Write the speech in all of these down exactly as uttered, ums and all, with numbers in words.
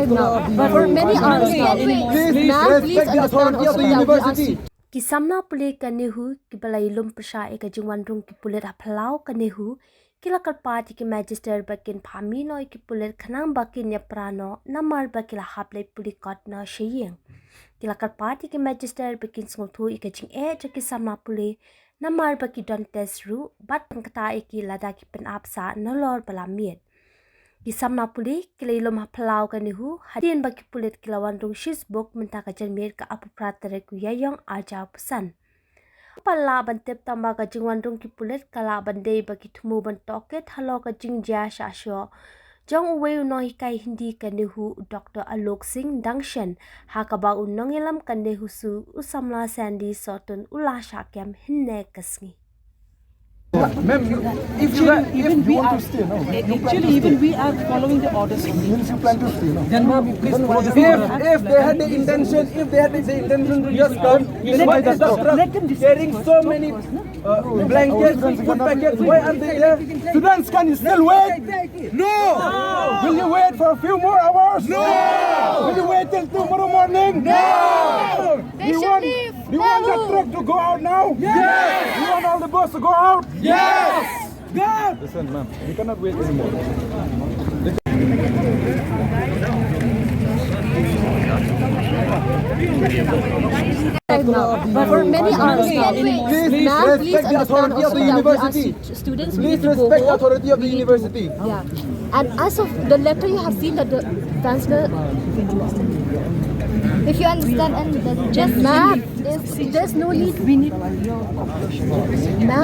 But for many hours now. Please, please respect the authority of the university. Ki samla pule ka NEHU kiba la ïalum pyrshah ïa ka jingwan rung ki pulit ha phyllaw ka NEHU ki la kyrpad ïa ki magistrate ba kin phah mih noh ïa ki pulit khnang ba kin ïapra noh namar ba ki la hap leit pule kot noh sha ïing. Ki la kyrpad ïa ki magistrate ba kin sngewthuh ïa ka jingeh jong ki samla pule namar ba ki don test ruh bad pynkhiah ïa ki lada ki pynap sah nalor ba la miet. Ki samla pule ki la ïalum ha phyllaw ka NEHU hadien ba ki pulit ki la wan rung shisbuk mynta ka janmiet ka arphew phra tarik u Ïaïong arhajar arphew san. Pat lah ban tip tang ba ka jingwan rung ki pulit ka lah ban dei ba ki thmu ban tohkit halor ka jingjia shah shoh jong uwei u nonghikai Hindi ka NEHU, u Doctor Alok Singh Dangshan, ha kaba u nongïalam ka NEHUSU, u samla Sandy Sohtun, u la shah kem hynne ka sngi. Ma'am, if you, if you want to stay, no? Actually, even we are following the orders only. Means you plan to stay, no? Then what is the If, if they had the intention, if they had the intention to just come, then why is the truck carrying so many uh, blankets, food packets, why are they there? Students, can you still wait? No! Will you wait for a few more hours? No! Will you wait till tomorrow morning? No! We want, we want the truck to go out now. Yes! We want all the bus to go out. Yes! Listen, ma'am, we cannot wait anymore. But for many hours now. Please, please respect the authority of the university. Students, we need to go home. Please respect the authority of the university. Yeah. And as of the letter, you have seen that the chancellor. If you understand and the just ma'am, there's no need. We need. Ma'am,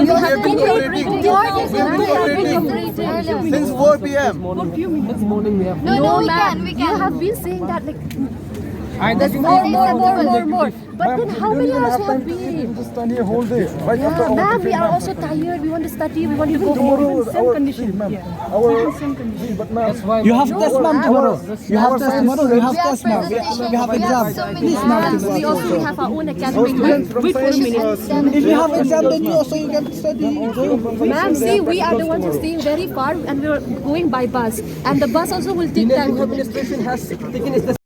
you have been cooperating. Since four p.m. No, no, we can, we can. You have been saying that, like, there's more, more, more, more, more. But then how many hours we have been? Just stand here whole day. Right after, yeah, ma'am, we are also tired. We want to study. We want to go home. Tomorrow, our, see, ma'am, our, see, but ma'am, you have test, ma'am, tomorrow. You have test tomorrow. You have test now. We have exam. Please, ma'am. We also have our own academic life. Wait for a minute. If you have exam, then you also, you can study. Ma'am, see, we are the ones who are staying very far and we are going by bus. And the bus also will take time. Administration has taken its